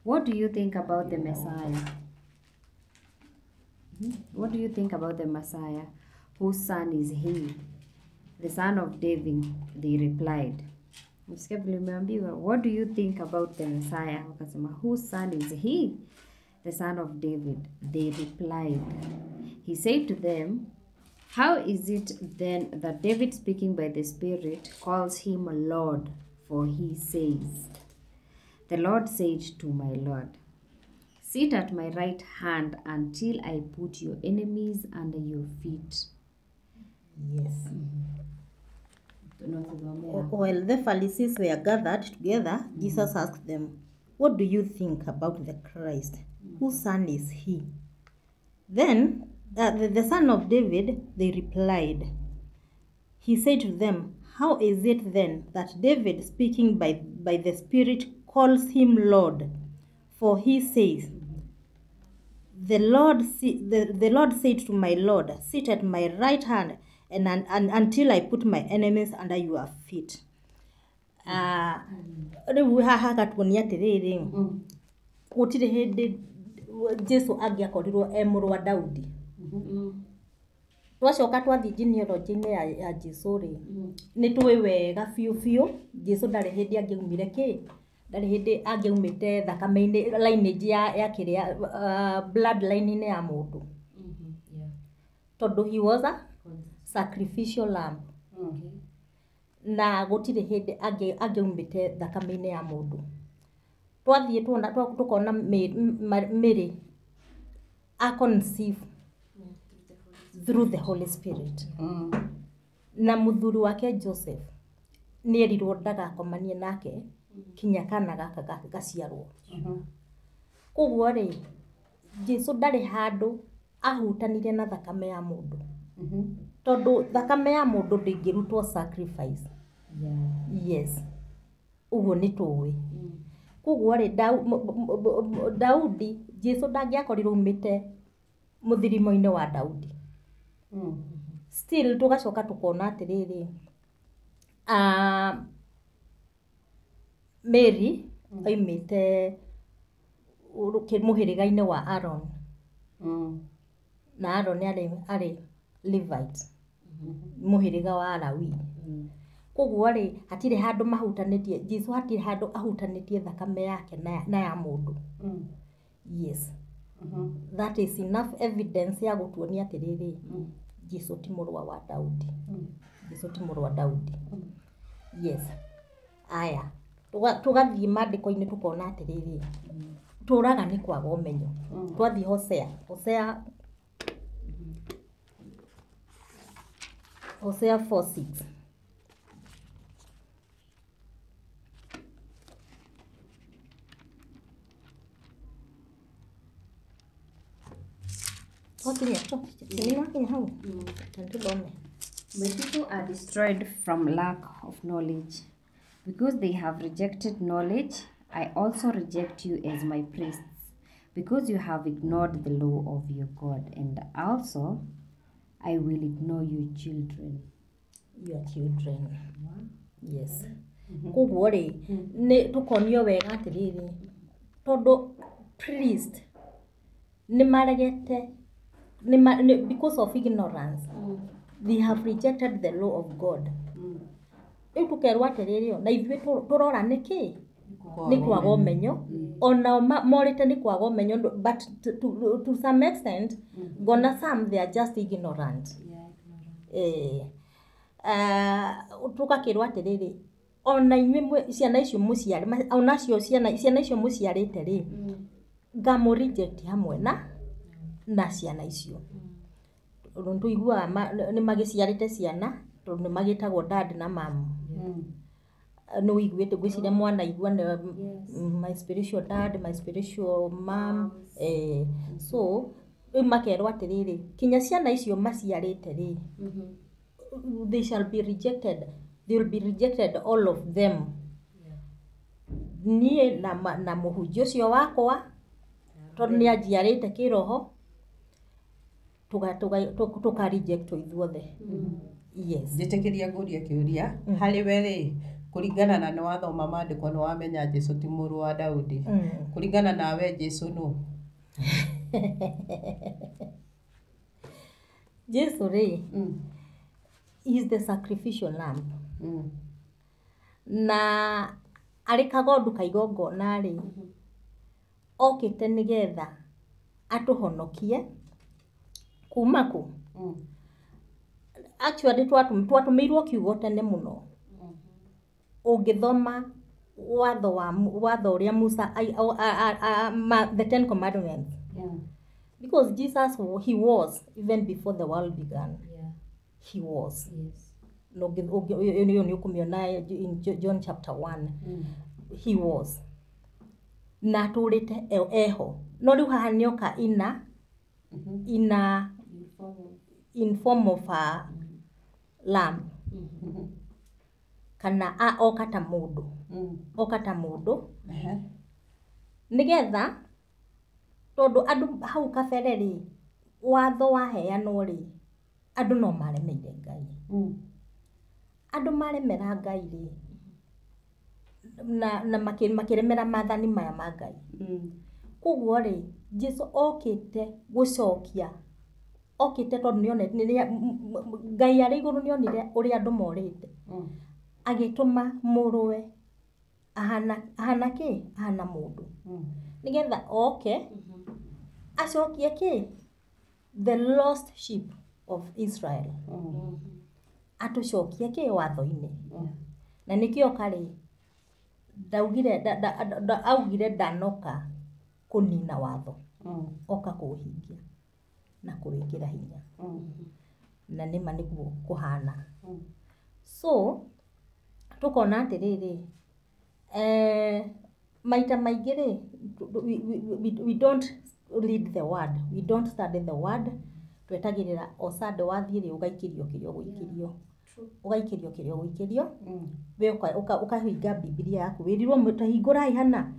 "What do you think about the Messiah? What do you think about the Messiah? Whose son is he?" "The son of David," they replied. Msikia vile umeambiwa, "What do you think about the Messiah?" Wakasema, "Whose son is he?" "The son of David," they replied. He said to them, "How is it then that David, speaking by the Spirit, calls him Lord? For he says, 'The Lord said to my Lord, Sit at my right hand until I put your enemies under your feet." Yes. Tunathomea. While the Pharisees were gathered together, Jesus asked them, "What do you think about the Christ? Whose son is he?" Then, the son of David," they replied. He said to them, "How is it then that David, speaking by the Spirit, calls him Lord? For he says, 'The Lord said to my Lord, Sit at my right hand and until I put my enemies under your feet.'" Rĩu haha hagatuonia atĩrĩrĩ, gũtirĩ hĩndĩ Jesu angĩakorirwo e mũrũ wa Daudi. Twacoka twathiĩ genealogy-inĩ ya Jesu rĩ, nĩ tũĩ wega biũ biũ Jesu ndarĩ hĩndĩ angĩaumire kĩ, ndarĩ hĩndĩ angĩaumĩte thakame-inĩ, lineage ya kĩrĩa, bloodline-inĩ ya mũndũ, tondũ he was a sacrificial lamb na gũtirĩ hĩndĩ angĩaumĩte thakame-inĩ ya mũndũ. Twathiĩ tuona tũkona Mary a conceive through the Holy Spirit, na mũthuri wake Joseph nĩ erirwo ndagakomanie nake kinya kana gaka gaciarwo. Koguo rĩ, Jesu ndarĩ handũ ahutanire na thakame ya mũndũ, tondũ thakame ya mũndũ ndĩngĩrutwo sacrifice. Yes, ũguo nĩ tũĩ. Koguo rĩ, Daudi, Jesu ndangĩakorirwo aumĩte mũthirimo-inĩ wa Daudi. Still tũgacoka tũkona atĩrĩrĩ, Mary aumĩte mũhĩrĩga-inĩ wa Aaron, na Aaron arĩ Levite, mũhĩrĩga wa Lawi. Koguo rĩ, hatirĩ handũ mahutanĩtie, Jesu hatirĩ handũ ahutanĩtie thakame yake na ya mũndũ. Yes, that is enough evidence ya gũtuonia atĩrĩrĩ, Jesu ti mũrũ wa Daudi. Jesu ti mũrũ wa Daudi. Yes. Aya, tũgathiĩ maandĩko-inĩ tũkona atĩrĩrĩ, tũraga nĩ kwaga ũmenyo. Twathiĩ Hosea, Hosea Hosea 4:6. Wakinya, wakinya hau. Tuthome. My people are destroyed from lack of knowledge. Because they have rejected knowledge, I also reject you as my priests. Because you have ignored the law of your God, and also I will ignore you children. Your children. Yes. Koguo rĩ, nĩ tũkonio wega atĩrĩrĩ, tondũ priest nĩ maregete, because of ignorance, they have rejected the law of God. Rĩu tũkerwo atĩrĩrĩ, na ithuĩ tũrora nĩkĩ? Nĩ kwaga ũmenyo. Onao morĩte nĩ kwaga ũmenyo, but to some extent, ngona some they are just ignorant. Tũgakĩrwo atĩrĩrĩ, ona inyuĩ ciana icio mũciarĩ, onacio ciana icio mũciarĩte rĩ, ngamũ reject hamwe na ciana icio. Tondũ tũiguaga nĩ magĩciarĩte ciana, tondũ nĩ magĩtagwo dad na mom. Nĩ ũiguĩte ngwĩciria mwana igua my spiritual dad, my spiritual mom. So rĩu makerwo atĩrĩrĩ, kinya ciana icio maciarĩte rĩ, they shall be rejected. They will be rejected, all of them. Niĩ na mũhunjia ũcio wakwa, tondũ nĩ anjiarĩte kĩroho, tũka reject ithuothe. Yes. Njĩtĩkĩria ngũrie kĩũria, harĩ we rĩ, kũringana na nĩ wathoma maandĩko nĩ wamenya Jesu ti mũrũ wa Daudi. Kũringana nawe Jesu nũ? Jesu rĩ, is the sacrificial lamb. Na arĩ kagondu ka igongona rĩ, okĩte nĩgetha atũhonokie kuma kũ? Actually twatũmĩirwo kiugo tene mũno. Ũngĩthoma watho watho ũrĩa Musa, the 10 Commandments. Because Jesus, he was even before the world began. He was. Ĩyo nĩ ũkũmĩona in John chapter 1. He was. Na atũrĩte eho. No rĩu haha nĩoka ina in form of a lamb. Kana oka ta mũndũ. Oka ta mũndũ. Nĩgetha tondũ andũ hau kabere rĩ, watho waheanwo rĩ, andũ no maremeire Ngai. Andũ maremera Ngai rĩ, na makĩremera maathani maya ma Ngai. Koguo rĩ, Jesu okĩte gũcokia, okĩte tondũ nĩonete Ngai arĩ igũrũ nĩonire ũrĩa andũ morĩte. Agĩtũma mũrũwe ahana kĩ? Ahana mũndũ. Nĩgetha oke acokie kĩ? The lost sheep of Israel. Atũcokie kĩ watho-inĩ. Na nĩkĩo oka rĩ, ndaugire augire ndanoka kũnina watho. Oka kũũhingia na kũwĩkĩra hinya. Na nĩma nĩguo kũhana. So tũkona atĩrĩrĩ, maita maingĩ rĩ, we don't read the word, we don't study the word. Twetagĩrĩra o Sunday wathiĩ rĩ, ũgaikĩrio kĩrĩa ũgũikĩrio. Ũgaikĩrio kĩrĩa ũgũikĩrio. We ũkahinga Bibilia yaku, wĩrirwo ta hingũrai hana.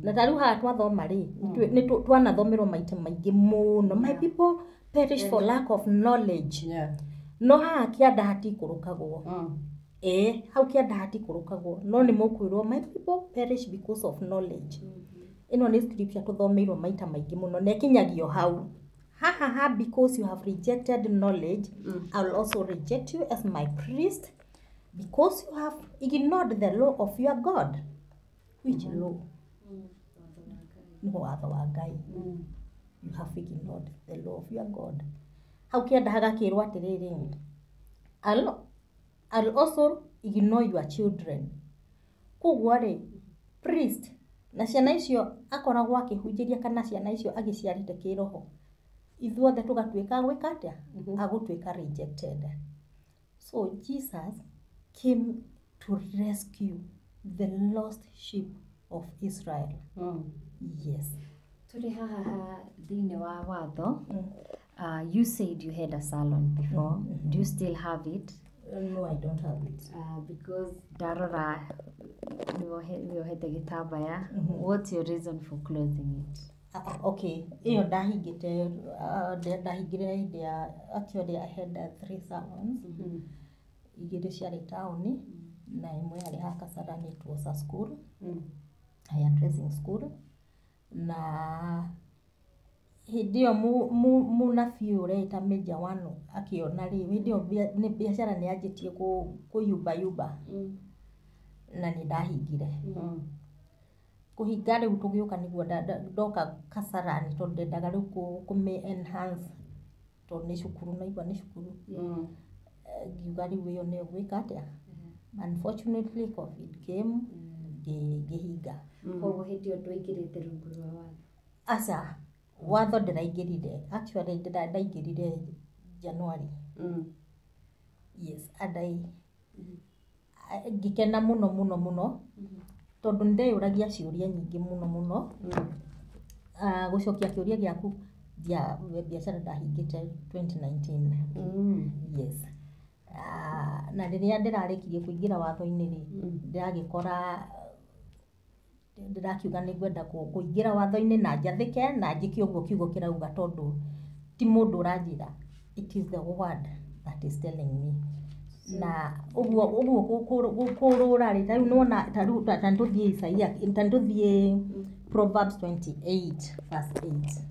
Na ta rĩu haha twathoma rĩ, nĩ twanathomerwo maita maingĩ mũno. My people perish for lack of knowledge. No haha kĩanda hatikũrũkagwo. Hau kĩanda hatikũrũkagwo. No nĩ mũkwĩrwo my people perish because of knowledge. Ĩno nĩ scripture tũthomeirwo maita maingĩ mũno na ĩkinyagio hau. Ha ha ha, because you have rejected knowledge, I will also reject you as my priest, because you have ignored the law of your God. Which law? Nĩ watho wa Ngai. You have ignored the law of your God. Hau kĩanda hagakĩrwo atĩrĩrĩ, I'll also ignore your children. Koguo rĩ, priest na ciana icio akoragwo akĩhunjĩria kana ciana icio agĩciarĩte kĩroho, ithuothe tũgatuĩka gwĩka atĩa? Agũtuĩka rejected. So Jesus came to rescue the lost sheep of Israel. Yes. Tũrĩ haha thĩinĩ wa watho. You said you had a salon before. Do you still have it? No, I don't have it. Because ndarora nĩwohete gĩtambaya. What's your reason for closing it? Okay, ĩyo ndahingĩte, ndahingire hĩndĩ ya, actually I had three salons. Igĩrĩ ciarĩ taũni na ĩmwe yarĩ haha Kasarani, it was a school, hairdressing school. Na hĩndĩ ĩyo mũnabii ũreĩta Major One akĩona rĩ, hĩndĩ ĩyo biacara nĩ yanjĩtie kũyumbayumba na nĩ ndahingire. Kũhinga rĩu tũgĩũka nĩguo ndoka Kasarani tondũ ndendaga rĩu kũmĩ enhance tondũ nĩ cukuru, naigua nĩ cukuru. Ngiuga rĩu ĩyo nĩyo ngwĩka atĩa. Unfortunately COVID came, ngĩhinga. Koguo hĩndĩ ĩyo ndwaingĩrĩte rungu rwa watho? Aca, watho ndĩraingĩrire, actually ndaingĩrire January. Yes, and I ngĩkena mũno mũno mũno tondũ nĩ ndeyũragia ciũria nyingĩ mũno mũno. Gũcokia kĩũria gĩaku, biacara ndahingĩte 2019. Yes. Na rĩrĩa ndĩrarĩkirie kũingĩra watho-inĩ rĩ, ndĩragĩkora ndĩrakiuga nĩ ngwenda kũingĩra watho-inĩ na njathĩke na njĩke ũguo kiugo kĩrauga tondũ ti mũndũ ũranjĩra, it is the word that is telling me. Na ũguo ũguo kũrũra rĩ, ta rĩu nĩwona ta rĩu ta nĩtũthiĩ Isaia, ta nĩtũthiĩ Proverbs 28 verse 8.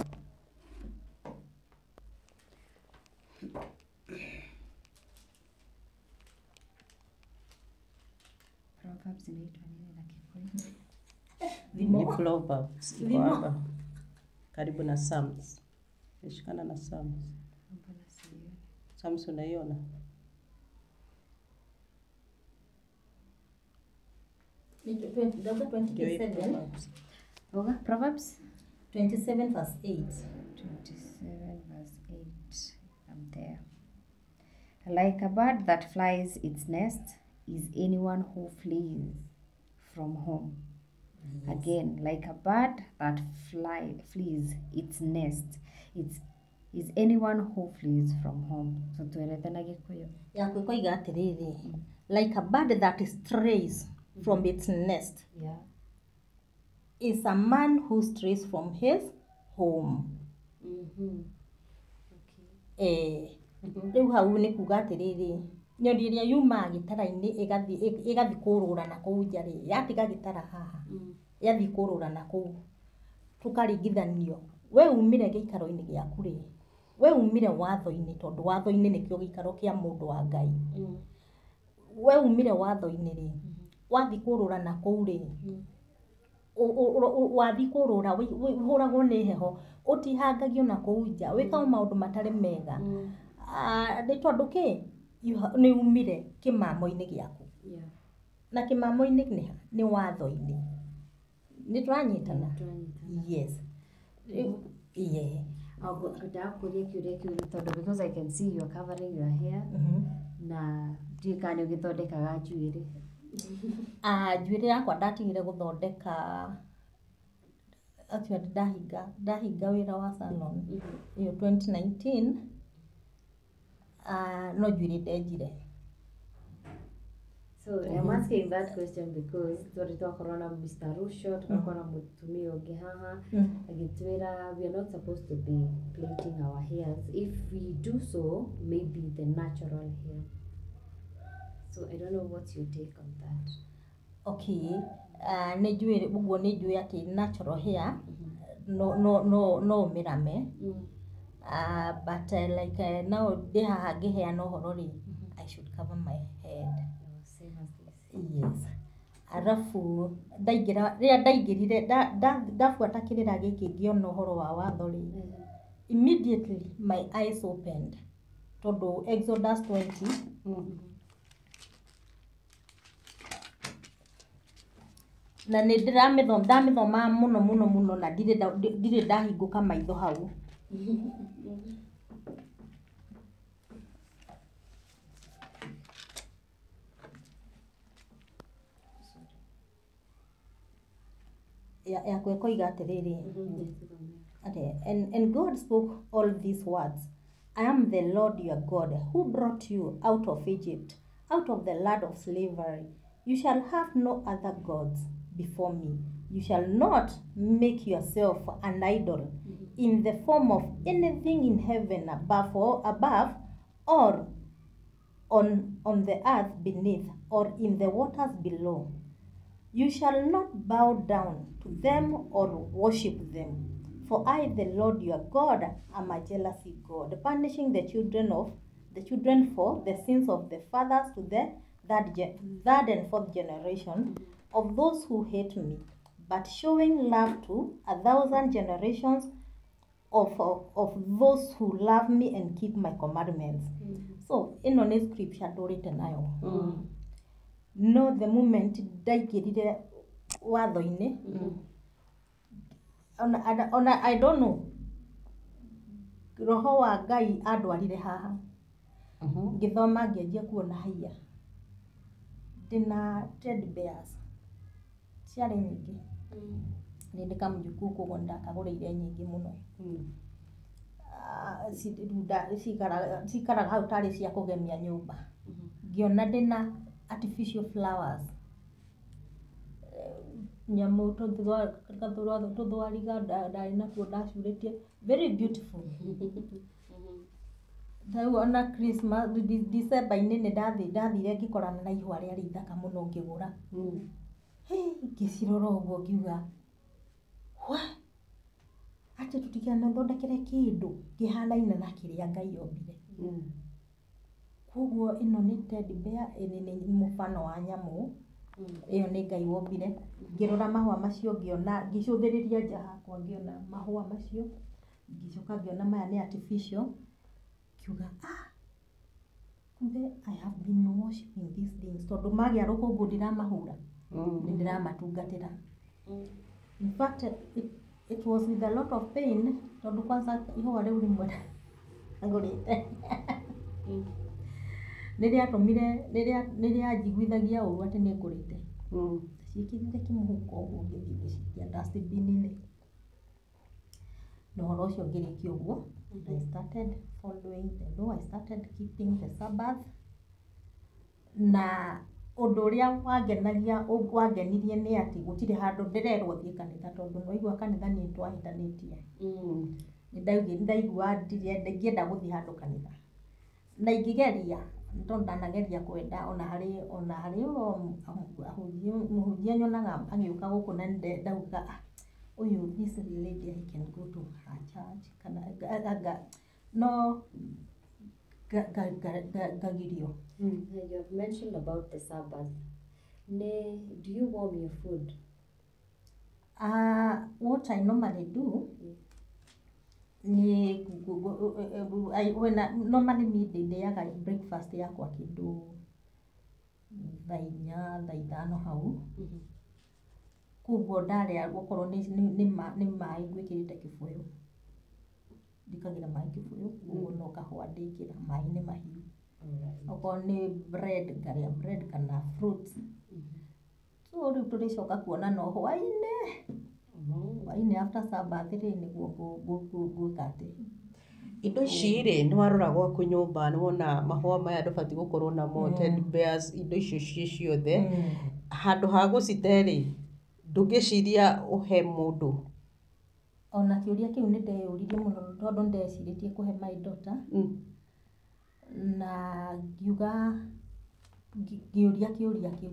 Proverbs inaitwa nini na Kikuyu? Ni Proverbs iko hapa karibu na Psalms. Ishikana na Psalms. Mbona sioni? Psalms unaiona? Ndauga Ndio hii 27. Proverbs. Oga, Proverbs 27 verse 8. 27 verse 8. I'm there. Like a bird that flies its nest is anyone who flees from home. Again, like a bird that flees its nest, it's is anyone who flees from home. So tueleze na Gikuyu. Yaku ĩkoiga atĩrĩrĩ, like a bird that strays from its nest is a man who strays from his home. Okay. Rĩu hau nĩ kuga atĩrĩrĩ, nyoni ĩrĩa yumaga gĩtara-inĩ ĩgathiĩ kũrũra na kũu nja rĩ, yatiga gĩtara haha, yathiĩ kũrũra na kũu, tũkaringithanio, we umire gĩikaro-inĩ gĩaku rĩ, we umire watho-inĩ tondũ watho-inĩ nĩkĩo gĩikaro kĩa mũndũ wa Ngai. We umire watho-inĩ rĩ, wathiĩ kũrũra na kũu rĩ, wathiĩ kũrũra ũhũragwo nĩ heho, ũtihangagio na kũu nja, wĩkaga maũndũ matarĩ mega. Nĩ tondũ kĩ, nĩ umire kĩmamo-inĩ gĩaku. Na kĩmamo-inĩ nĩ ha? Nĩ watho-inĩ. Nĩ tũranyitana? Yes. Yeah. Ngwendaga kũria kĩũria kĩu nĩ tondũ because I can see you are covering your hair na ndiũĩ kana nĩ ũgĩthondekaga njuĩrĩ. Njuĩrĩ yakwa ndatigire gũthondeka, actually ndahinga wĩra wa salon ĩyo 2019, no njuĩrĩ ndenjire. So I'm asking that question because twarĩ twakorwo na Mr. Rusho, tugakorwo na mũtumia ũngĩ haha agĩtwĩra we are not supposed to be plaiting our hairs. If we do so, maybe the natural hair. So I don't know what's your take on that. Okay, nĩ njũĩ ũguo, nĩ njũĩ atĩ natural hair no ũmĩrame. But like now ndĩ haha ngĩheana ũhoro rĩ, I should cover my head. Same as this. Yes. Arabu ndaingĩra, rĩrĩa ndaingĩrire ndabuata kĩrĩra gĩkĩ ngĩona ũhoro wa watho rĩ, immediately my eyes opened tondũ Exodus 20 na nĩ ndĩramĩthoma, ndamĩthoma mũno mũno mũno na ndirĩ ndahingũka maitho hau. Yakwa ĩkoiga atĩrĩrĩ, atĩ, and God spoke all these words. I am the Lord your God, who brought you out of Egypt, out of the land of slavery. You shall have no other gods before me. You shall not make yourself an idol in the form of anything in heaven above or on the earth beneath, or in the waters below. You shall not bow down to them or worship them. For I, the Lord your God, am a jealousy God, punishing the children for the sins of the fathers to the third and fourth generation of those who hate me, but showing love to 1,000 generations of those who love me and keep my commandments. So, ĩno nĩ scripture ndũrĩte nayo. No the moment ndaingĩrire watho-inĩ, ona I don't know, roho wa Ngai andwarire haha. Ngĩthoma ngĩanjia kuona haiya ndĩna teddy bears ciarĩ nyingĩ. Nĩ ndĩ kamũjukuu koguo nĩndakagũrĩire nyingĩ mũno. Cikaraga hau tarĩ cia kũgemia nyũmba. Ngĩona ndĩna artificial flowers, nyamũ tũthwariga ndarĩ nakuo ndacurĩtie, very beautiful. Rĩu ona Christmas December-inĩ nĩ ndathire ngĩkorana na ihũa rĩarĩ ithaka mũno ngĩgũra. Ngĩcirora ũguo ngiuga wa atĩ tũtikanathondekere kĩndũ kĩhanaine na kĩrĩa Ngai ombire. Koguo ĩno nĩ teddy bear, nĩ mũbano wa nyamũ, ĩyo nĩ Ngai wombire. Ngĩrora mahũa macio ngĩona, ngĩcũthĩrĩria nja hakwa ngĩona mahũa macio, ngĩcoka ngĩona maya nĩ artificial, ngiuga kumbe I have been worshiping these things, tondũ magĩa rũkũngũ ndiramahũra, nĩ ndĩramatungatĩra. In fact, it was with a lot of pain, tondũ kwanza ihũa rĩu rĩmwe ngũrĩte nĩrĩatũmire, nĩrĩanjiguithagia ũru atĩ nĩ ngũrĩte. Ndaciĩkĩrire kĩmũhuko ũguo ngĩthiĩ ngĩcikia dustbin-inĩ. Na ũhoro ũcio ngĩrĩkia ũguo, I started following the law, I started keeping the Sabbath. Na ũndũ ũrĩa wangenagia, wangenirie nĩ atĩ gũtirĩ handũ ndĩrerwo thiĩ kanitha, tondũ nĩwaigua kanitha nĩ twahĩtanĩtie. Nĩndaigua ndingĩenda gũthiĩ handũ kanitha. Na ingĩgeria, tondũ ndanageria kwenda ona harĩ mũhunjia nyonaga agĩũka gũkũ na ndauga ũyũ this lady I can go to her church kana no ngagirio. You have mentioned about the Sabbath. Do you warm your food? What I normally do, normally me ndĩaga breakfast yakwa kĩndũ thaa inya, thaa ithano hau. Koguo ndarĩa okorwo nĩ maĩ ngwĩkĩrĩte kĩbũyũ, njĩkagĩra maĩ kĩbũyũ, koguo no kahũa ndĩkĩra maĩ nĩ mahiũ. Okorwo nĩ bread ngarĩa bread kana fruits. So rĩu tũrĩcoka kuonana o hwaĩ-inĩ. Hwaĩ-inĩ after Sabbath rĩ, nĩguo ngwĩka atĩ. Indo ici rĩ, nĩ warora gwaku nyũmba nĩ wona mahũa maya ndũbatiĩ gũkorwo namo, teddy bears, indo icio ciĩ ciothe. Handũ ha gũcite rĩ, ndũngĩciria ũhe mũndũ? Ona kĩũria kĩu nĩ ndeyũririe mũno tondũ nĩndecirĩtie kũhe my daughter. Na ngiuga, ngĩũria kĩũria kĩu,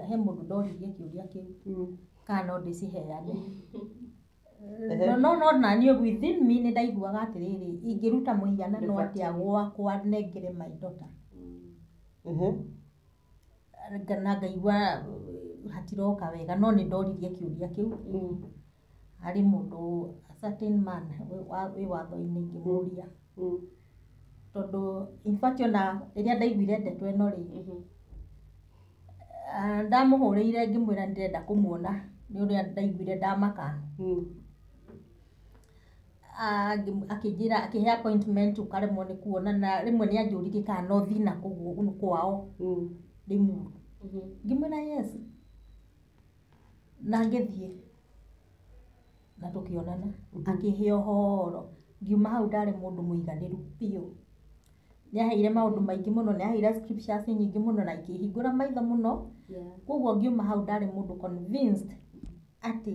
he mũndũ ndoririe kĩũria kĩu kana no ndĩciheane. No naniĩ within me nĩ ndaiguaga atĩrĩrĩ, ingĩruta mũhianano atĩa gwakwa nengere my daughter. Na ngaigua hatiroka wega, no nĩ ndoririe kĩũria kĩu. Harĩ mũndũ, a certain man wĩ watho-inĩ ngĩmũria. Tondũ in fact ona rĩrĩa ndaiguire ndeto ĩno rĩ, ndamũhũrĩire ngĩmwĩra nĩndĩrenda kũmuona nĩ ũrĩa ndaiguire ndamaka. Akĩnjĩra, akĩhe appointment ũkaremwo nĩ kuona, na rĩmwe nĩ anjũririe kana no thiĩ nakũu kwao Limuru. Ngĩmwĩra yes. Na ngĩthiĩ. Na tũkĩonana, akĩhe ũhoro. Ngiuma hau ndarĩ mũndũ mũiganĩru biũ. Nĩ aheire maũndũ maingĩ mũno, nĩ aheire scriptures nyingĩ mũno na ikĩhingũra maitho mũno. Koguo ngiuma hau ndarĩ mũndũ convinced atĩ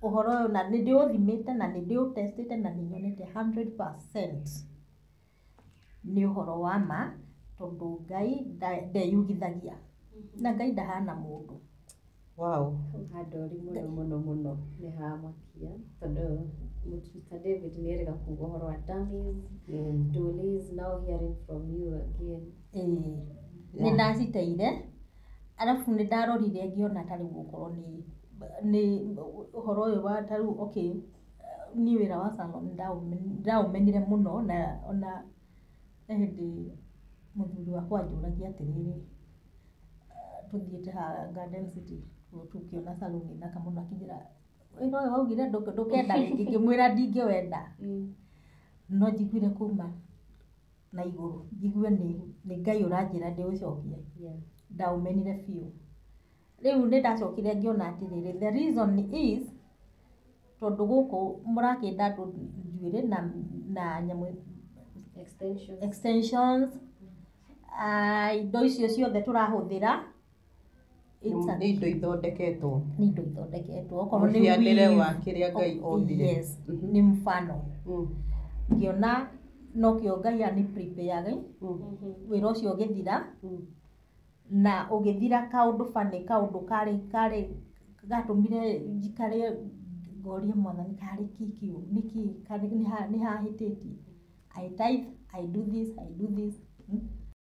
ũhoro ũyũ na nĩ ndĩũthimĩte na nĩ ndĩũtestĩte na nĩ nyonete 100% nĩ ũhoro wa ma, tondũ Ngai ndeyugithagia na Ngai ndahana mũndũ. Wow. Hau handori mũno mũno mũno nĩ hamakia, tondũ Mr. David nĩ erĩga kuga ũhoro wa dummies, dollies, now hearing from you again. Ĩĩ, nĩ ndaciteire, arabu nĩ ndarorire ngĩona ta rĩu okorwo nĩ ũhoro ũyũ wa ta rĩu, okay, niĩ wĩra wa salon ndaũmenire mũno, na ona he hĩndĩ mũthuri wakwa anjũragia atĩrĩrĩ, tũthiĩte haha Garden City tũkĩona salon thaka mũno, akĩnjĩra, "Wĩra ũyũ waugire ndũkenda rĩngĩ?" Ngĩmwĩra ndingĩwenda, no njiguire kuma na igũrũ njigue nĩ Ngai ũranjĩra ndĩũcokie. Ndaũmenire biũ. Rĩu nĩ ndacokire ngĩona atĩrĩrĩ, the reason is tondũ gũkũ mũrakĩnda andũ njuĩrĩ na nyamũ, extensions, extensions, indo icio ciothe tũrahũthĩra, it's Nĩ indo ithondeketwo. Nĩ indo ithondeketwo, okorwo nĩ Mũhianĩre weave, wa kĩrĩa Ngai ombire. Yes, nĩ mfano. Ngĩona nokĩo Ngai ani prepare wĩra ũcio ũgĩthira, na ũgĩthira kaũndũ bani, kaũndũ karĩ gatũmire njikare ngorie Mwathani karĩ kĩ kĩu, nĩkĩ nĩ hahĩtĩtie. I tithe, I do this, I do this.